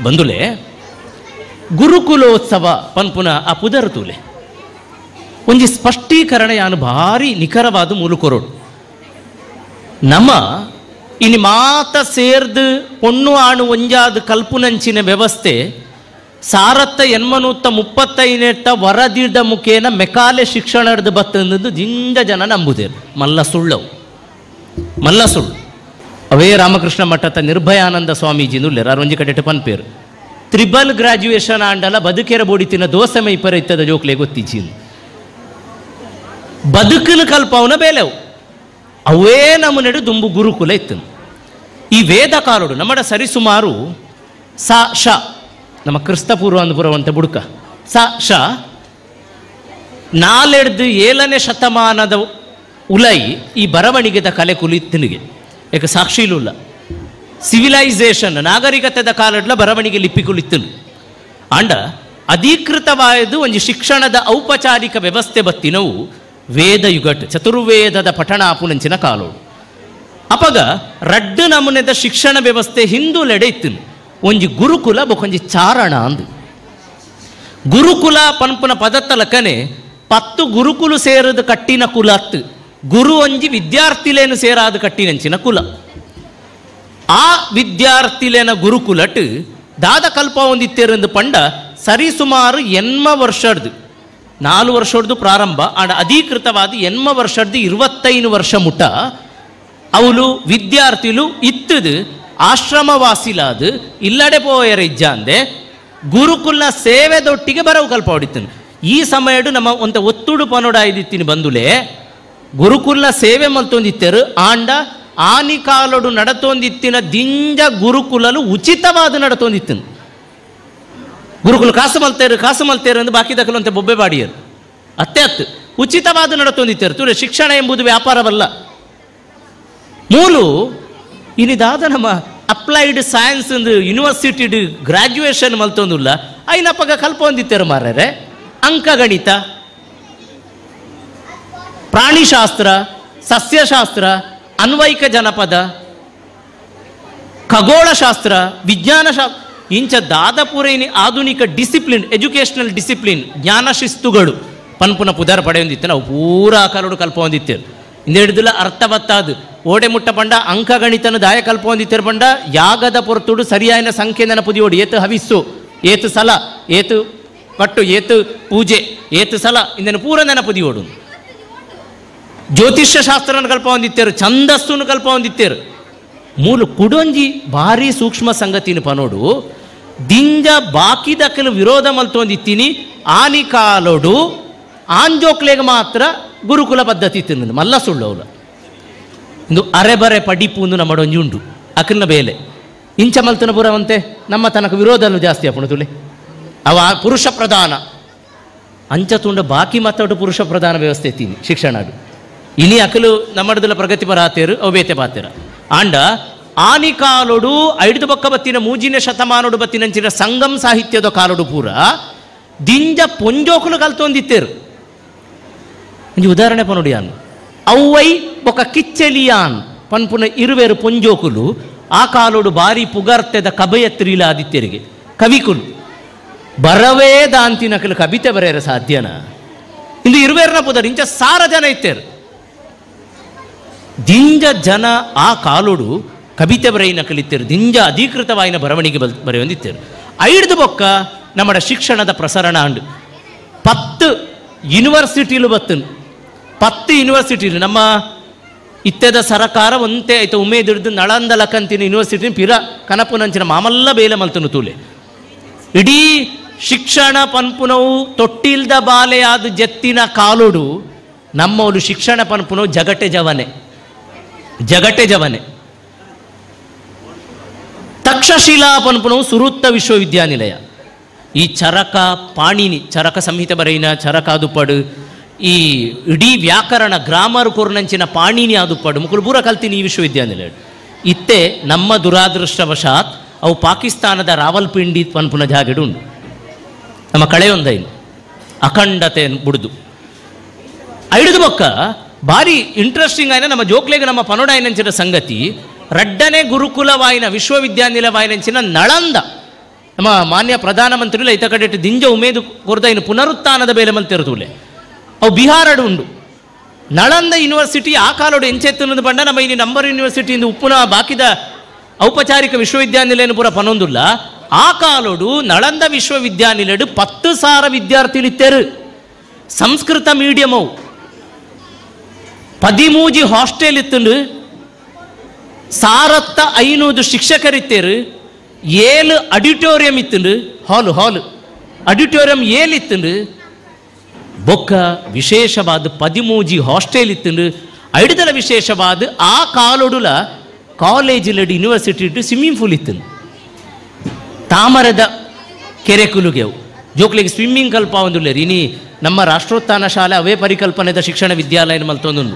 ಬಂದುಲೆ ಗುರುಕುಲೋತ್ಸವ ಪನ್ಪುನ ಆ ಪುದರ್ ತೂಲೆ ಒಂಜಿ ಸ್ಪಷ್ಟೀಕರಣ ಯಾನು ಭಾರಿ ನಿಖರವಾದ ಮೂಲಕೊರೋಡು. ನಮ್ಮ ಇನಿ ಮಾತ ಸೇರ್ದು ಪೊಣ್ಣು ಆಣು ಒಂಜಾದ ಕಲ್ಪುನಂಚಿನ ವ್ಯವಸ್ಥೆ 1835 ವರದಿದ ಮುಖೇನ ಮೆಕಾಲೆ ಶಿಕ್ಷಣದ ಬತ್ತಂದು ದಿಂಜ ಜನ ನಂಬುದೇರು. ಮಲ್ಲ ಸುಳ್ಳವು, ಮಲ್ಲ ಸುಳ್ಳು. ಅವೇ ರಾಮಕೃಷ್ಣ ಮಠದ ನಿರ್ಭಯಾನಂದ ಸ್ವಾಮೀಜಿ ನುಲ್ಲೇರು ಒಂಜಿ ಕಡೆಟ ಪನ್ಪೇರು ತ್ರಿಬಲ್ ಗ್ರಾಜ್ಯುಯೇಷನ್ ಆಂಡಲ ಬದುಕೆರ ಬೋಡಿತಿನ ದೋಸೆ ಮೈಪರ ಇತ್ತದ ಜೋಕ್ಲೆ ಗೊತ್ತಿಜಿ ಬದುಕನ್ನು ಕಲ್ಪವನ ಬೇಲೆವು ಅವೇ ನಮ್ಮ ನಡು ದುಂಬು ಗುರುಕುಲ ಇತ್ತು. ಈ ವೇದ ಕಾಲೋಡು ನಮ್ಮಡ ಸರಿಸುಮಾರು ಸ ಶ ನಮ್ಮ ಕ್ರಿಸ್ತಪೂರ್ವ ಅಂದ್ಪುರವಂತ ಬುಡುಕ ಸ ಶ 4th 7ನೇ ಶತಮಾನದ ಉಲೈ ಈ ಬರವಣಿಗೆದ ಕಲೆ ಕುಲಿತ್ತಿನಿಗೆ ಏಕೆ ಸಾಕ್ಷಿಲುಲ್ಲ ಸಿವಿಲೈಸೇಷನ್ ನಾಗರಿಕತೆದ ಕಾಲಡ್ಲ ಬರವಣಿಗೆ ಲಿಪಿ ಕುಲಿತ್ತನು. ಅಂಡ ಅಧಿಕೃತವಾದ ಒಂದು ಶಿಕ್ಷಣದ ಔಪಚಾರಿಕ ವ್ಯವಸ್ಥೆ ಬತ್ತಿನವು ವೇದ ಯುಗಟ್ ಚತುರ್ವೇದದ ಪಠಣ ಆಪುನಂಚಿನ ಕಾಲೋಡು. ಅಪಗ ರಡ್ಡು ನಮೂನೆದ ಶಿಕ್ಷಣ ವ್ಯವಸ್ಥೆ ಹಿಂದೂಲೆಡೆ ಇತ್ತು. ಒಂಜಿ ಗುರುಕುಲ ಬೊಕೊಂಜಿ ಚಾರಣ ಅಂದು. ಗುರುಕುಲ ಪನ್ಪುನ ಪದತ್ತಲಕನೆ 10 ಗುರುಕುಲು ಸೇರದ ಕಟ್ಟಿನ ಕುಲ ಅತ್ತು, ಗುರು ಒಂಜಿ ವಿದ್ಯಾರ್ಥಿಲೇನು ಸೇರಾದ ಕಟ್ಟಿನಂಚಿನ ಕುಲ. ಆ ವಿದ್ಯಾರ್ಥಿಲೇನ ಗುರುಕುಲಟ್ ದಾದ ಕಲ್ಪ ಒಂದಿತ್ತೇರೆಂದು ಪಂಡ ಸರಿಸುಮಾರು 80 ವರ್ಷದ್ದು 4 ವರ್ಷದ್ದು ಪ್ರಾರಂಭ ಆಂಡ ಅಧಿಕೃತವಾದ 80 ವರ್ಷದ್ದು 25 ವರ್ಷ ಮುಟ ಅವಳು ವಿದ್ಯಾರ್ಥಿಲು ಇತ್ತದು ಆಶ್ರಮವಾಸಿಲಾದ ಇಲ್ಲಡೆ ಪೋಯರ ಇಜ್ಜಾಂದೆ ಗುರುಕುಲ ಸೇವೆದೊಟ್ಟಿಗೆ ಬರವು ಕಲ್ಪ ಹೊಡಿತಾನೆ. ಈ ಸಮಯಡು ನಮ್ಮ ಒಂತ ಒತ್ತುಡು ಪನೋಡಾಯ್ದಿತ್ತೀನಿ ಬಂದುಲೆ ಗುರುಕುಲ ಸೇವೆ ಮಲ್ತೊಂದಿತ್ತರು ಆಂಡ ಆನಿ ಕಾಲೊಡು ನಡತೊಂದಿತ್ತಿನ ದಿಂಜ ಗುರುಕುಲಲು ಉಚಿತವಾದ ನಡತೊಂದಿತ್ತನು. ಗುರುಕುಲ ಕಾಸು ಮಲ್ತೇರು ಕಾಸು ಮಲ್ತೇರು ಎಂದು ಬಾಕಿ ದಕ್ಕಲಂತೆ ಬೊಬ್ಬೆ ಬಾಡಿಯರು ಅತ್ತೆ ಅತ್ತು ಉಚಿತವಾದ ನಡತೊಂದಿತ್ತೇರು. ತೂರೆ ಶಿಕ್ಷಣ ಎಂಬುದು ವ್ಯಾಪಾರವಲ್ಲ. ಮೂಲು ಇನಿದಾದ ನಮ್ಮ ಅಪ್ಲೈಡ್ ಸೈನ್ಸ್ ಒಂದು ಯೂನಿವರ್ಸಿಟಿ ಗ್ರಾಜ್ಯುಯೇಷನ್ ಮಲ್ತೊಂದುಲ್ಲ ಐನಪ್ಪಗ ಕಲ್ಪ ಹೊಂದಿತ್ತೇರು ಮಾರ್ರೆ. ಅಂಕಗಣಿತ, ಪ್ರಾಣಿಶಾಸ್ತ್ರ, ಸಸ್ಯಶಾಸ್ತ್ರ, ಅನ್ವಯಿಕ ಜನಪದ, ಖಗೋಳಶಾಸ್ತ್ರ, ವಿಜ್ಞಾನಶಾಸ್ತ್ರ ಇಂಚ ದಾದಪುರೇನಿ ಆಧುನಿಕ discipline, educational discipline, ಜ್ಞಾನಶಿಸ್ತುಗಳು ಪನ್ಪುನ ಪುದರ್ ಪಡೆಯೊಂದಿತ್ತು. ನಾವು ಪೂರಾ ಕಾಲೋಡು ಕಲ್ಪ ಹೊಂದಿತ್ತೇರು. ಇಂದೆಡ್ದುಲ ಅರ್ಥವತ್ತಾದು ಓಡೆ ಮುಟ್ಟ ಪಂಡ ಅಂಕಗಣಿತನ ದಾಯ ಕಲ್ಪ ಹೊಂದಿತ್ತೇರು ಪಂಡ ಯಾಗದ ಪೊರ್ತುಡು ಸರಿಯಾಯಿನ ಸಂಖ್ಯೆ ನೆನಪುದಿಯೋಡು ಏತು ಹವಿಸ್ಸು ಏತು ಸಲ ಏತು ಪಟ್ಟು ಏತು ಪೂಜೆ ಏತು ಸಲ ಇಂದೆನ ಪೂರ ನೆನಪುದಿಯೋಡು. ಜ್ಯೋತಿಷ್ಯ ಶಾಸ್ತ್ರನ ಕಲ್ಪ ಹೊಂದಿತ್ತೇರು, ಛಂದಸ್ಸುನು ಕಲ್ಪ ಹೊಂದಿತ್ತೇರು. ಮೂಲು ಕುಡೊಂಜಿ ಭಾರಿ ಸೂಕ್ಷ್ಮ ಸಂಗತಿನ ಪನೋಡು ದಿಂಜ ಬಾಕಿದಕ್ಕಲು ವಿರೋಧ ಮಲ್ತೊಂದಿತ್ತೀನಿ ಆನಿ ಕಾಲೋಡು ಆಂಜೋಕ್ಲೆಗೆ ಮಾತ್ರ ಗುರುಕುಲ ಪದ್ಧತಿ ತಿನ್ನದು ಮಲ್ಲ ಸುಳ್ಳವಲ್ಲ. ಇಂದು ಅರೆಬರೆ ಪಡಿಪು ಒಂದು ನಮ್ಮಡೊಂಜಿ ಉಂಡು ಅಕಲ್ನ ಬೇಲೆ ಇಂಚ ಮಲ್ತನ ಪುರವಂತೆ ನಮ್ಮ ತನಕ ವಿರೋಧಲು ಜಾಸ್ತಿ ಅಪ್ಪಣ ತುಲೆ ಅವ ಪುರುಷ ಪ್ರಧಾನ ಅಂಚ ತುಂಡ ಬಾಕಿ ಮಾತಾಡು ಪುರುಷ ಪ್ರಧಾನ ವ್ಯವಸ್ಥೆ ತೀನಿ ಶಿಕ್ಷಣ ಇನಿ ಅಕಲು ನಮ್ಮಡದಲ್ಲ ಪ್ರಗತಿಪರ ಆತೇರು ಅವು ಬೇತೆ ಪಾತೇರ. ಆಂಡ ಆನಿ ಕಾಲೋಡು ಐದು ಬೊಕ್ಕ ಬತ್ತಿನ 3ನೇ ಶತಮಾನೋಡು ಬತ್ತಿನಂಚಿನ ಸಂಗಮ್ ಸಾಹಿತ್ಯದ ಕಾಲೋಡು ಪೂರ ದಿಂಜ ಪೊಂಜೋಕುಲು ಕಲ್ತೊಂದಿತ್ತೇರು. ಒಂಜಿ ಉದಾಹರಣೆ ಪನೋಡಿಯಾನ್ ಅವ್ವೈ ಬೊಕ್ಕ ಕಿಚ್ಚೆಲಿಯಾನ್ ಪನ್ಪುನ ಇರುವೇರು ಪೊಂಜೋಕುಲು ಆ ಕಾಲೋಡು ಬಾರಿ ಪುಗರ್ತೆದ ಕಬಯತ್ರಿಲ ಆದಿತ್ಯರಿಗೆ ಕವಿಕುಲು ಬರವೇ ದಾಂತಿನಕಲು ಕವಿತೆ ಬರೆಯರ ಸಾಧ್ಯನ ಇಂದು ಇರುವೇರನ ಪುದರ್ ಇಂಚ ಸಾರ ಜನ ಇತ್ತೇರು. ದಿಂಜ ಜನ ಆ ಕಾಲೋಡು ಕವಿತೆ ಬರೆಯಿನ ಕಲಿತೇರು, ದಿಂಜ ಅಧಿಕೃತವಾಯಿನ ಬರವಣಿಗೆ ಬರೆಯೊಂದಿತ್ತೇರು. ಐಡ್ದು ಬೊಕ್ಕ ನಮ್ಮಡ ಶಿಕ್ಷಣದ ಪ್ರಸರಣ ಅಂಡು 10 ಯೂನಿವರ್ಸಿಟಿಲು ಬತ್ತನು 10 ಯೂನಿವರ್ಸಿಟಿಲು ನಮ್ಮ ಇತ್ತೆದ ಸರಕಾರ ಒಂತೆ ಆಯ್ತು ಉಮೇದಿಡ್ದು ನಳಂದ ಲಕ್ಕಂತಿನ ಯೂನಿವರ್ಸಿಟಿ ಪಿರ ಕನಪುನಂಚಿನ ಮಾಮಲ್ಲ ಬೇಲೆ ಮಲ್ತನು ತೂಲೆ. ಇಡೀ ಶಿಕ್ಷಣ ಪನ್ಪುನವು ತೊಟ್ಟಿಲ್ದ ಬಾಲೆಯಾದ ಜತ್ತಿನ ಕಾಲೋಡು ನಮ್ಮವಳು ಶಿಕ್ಷಣ ಪನ್ಪುನವು ಜಗಟೆ ಜವನೆ ಜಗಟೆ ಜವನೆ. ತಕ್ಷಶಿಲಾ ಪನ್ಪುನವು ಸುರುತ್ತ ವಿಶ್ವವಿದ್ಯಾನಿಲಯ. ಈ ಚರಕ ಪಾಣಿನಿ ಚರಕ ಸಂಹಿತೆ ಬರೆಯಿನ ಚರಕ ಆದುಪಡು ಈ ಇಡೀ ವ್ಯಾಕರಣ ಗ್ರಾಮರ್ ಕೊರ್ನಂಚಿನ ಪಾಣಿನಿ ಆದುಪಡು ಮುಕುಲು ಪೂರ ಕಲ್ತೀನಿ ಈ ವಿಶ್ವವಿದ್ಯಾನಿಲಯ. ಇತ್ತೆ ನಮ್ಮ ದುರಾದೃಷ್ಟವಶಾತ್ ಅವು ಪಾಕಿಸ್ತಾನದ ರಾವಲ್ಪಿಂಡಿ ಪನ್ಪುನ ಜಾಗೆಡು ಉಂಡು ನಮ್ಮ ಕಳೆಯೊಂದೈನು ಅಖಂಡತೆ ಬುಡ್ದು ಐಡುದು ಬೊಕ್ಕ ಭಾರಿ ಇಂಟ್ರೆಸ್ಟಿಂಗ್ ಆಯ್ನ ನಮ್ಮ ಜೋಕ್ಲೆಗೆ ನಮ್ಮ ಪನೋಡಾಯಿನಂಚಿನ ಸಂಗತಿ. ರಡ್ಡನೆ ಗುರುಕುಲವಾಯಿನ ವಿಶ್ವವಿದ್ಯಾನಿಲಯವಾಯಿನಂಚಿನ ನಳಂದ ನಮ್ಮ ಮಾನ್ಯ ಪ್ರಧಾನಮಂತ್ರಿಲು ಐತ ಕಡೆಟ್ ದಿಂಜ ಉಮೇದು ಕೊರ್ದ ಇನ್ನು ಪುನರುತ್ಥಾನದ ಬೇಲೆ ಮಲ್ತಿರ್ತುಲೆ. ಅವು ಬಿಹಾರಡು ಉಂಡು ನಳಂದ ಯೂನಿವರ್ಸಿಟಿ ಆ ಕಾಲೋಡು ಎಂಚೆತ್ತುನ್ನದು ಪಂಡ ನಮ್ಮ ಇನಿ ನಂಬರ್ ಯೂನಿವರ್ಸಿಟಿ ಇಂದು ಉಪ್ಪುನ ಬಾಕಿದ ಔಪಚಾರಿಕ ವಿಶ್ವವಿದ್ಯಾನಿಲಯನ ಪೂರ ಪನೊಂದುಲ್ಲ. ಆ ಕಾಲೋಡು ನಳಂದ ವಿಶ್ವವಿದ್ಯಾನಿಲಯಡು 10,000 ವಿದ್ಯಾರ್ಥಿಗಳಿತ್ತೇರು. ಸಂಸ್ಕೃತ ಮೀಡಿಯಂ ಅವು 13 ಹಾಸ್ಟೆಲ್ ಇತ್ತುಂಡು, 1500 ಶಿಕ್ಷಕರಿತ್ತೇರು, 7 ಅಡಿಟೋರಿಯಂ ಇತ್ತುಂಡು, ಹಾಲು ಹಾಲು ಅಡಿಟೋರಿಯಂ 7 ಇತ್ತುಂಡು, ಬೊಕ್ಕ ವಿಶೇಷವಾದ 13 ಹಾಸ್ಟೆಲ್ ಇತ್ತುಂಡು. ಐಡುದಲ ವಿಶೇಷವಾದ ಆ ಕಾಲೊಡುಲ ಕಾಲೇಜಿಲಡು ಯೂನಿವರ್ಸಿಟಿ ಇಟ್ಟು ಸ್ವಿಮ್ಮಿಂಗ್ ಪೂಲ್ ಇತ್ತುಂಡು. ತಾಮರದ ಕೆರೆ ಕುಲುಗೆವು ಜೋಕ್ಲಿಗೆ ಸ್ವಿಮ್ಮಿಂಗ್ ಕಲ್ಪ ಒಂದುಲ್ಲೇರು. ಇನಿ ನಮ್ಮ ರಾಷ್ಟ್ರೋತ್ಥಾನ ಶಾಲೆ ಅವೇ ಪರಿಕಲ್ಪನೆದ ಶಿಕ್ಷಣ ವಿದ್ಯಾಲಯ ಮಲ್ತೊಂದುಂಡು.